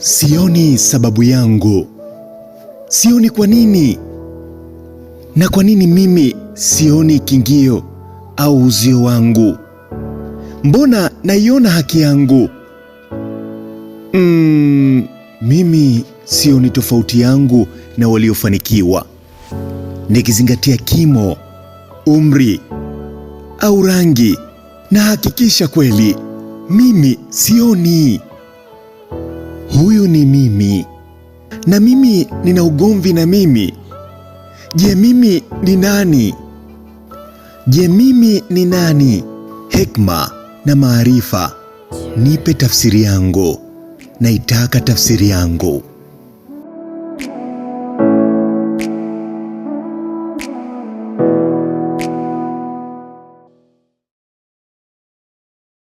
Sioni sababu yangu, sioni kwa nini, na kwa nini mimi sioni kingio au uzio wangu? Mbona naiona haki yangu? Mimi sioni tofauti yangu na waliofanikiwa, nikizingatia kimo, umri au rangi, na hakikisha kweli mimi sioni. Huyu ni mimi, na mimi nina ugomvi na mimi. Je, mimi ni nani? Je, mimi ni nani? Hekma na maarifa, nipe tafsiri yangu. Naitaka tafsiri yangu.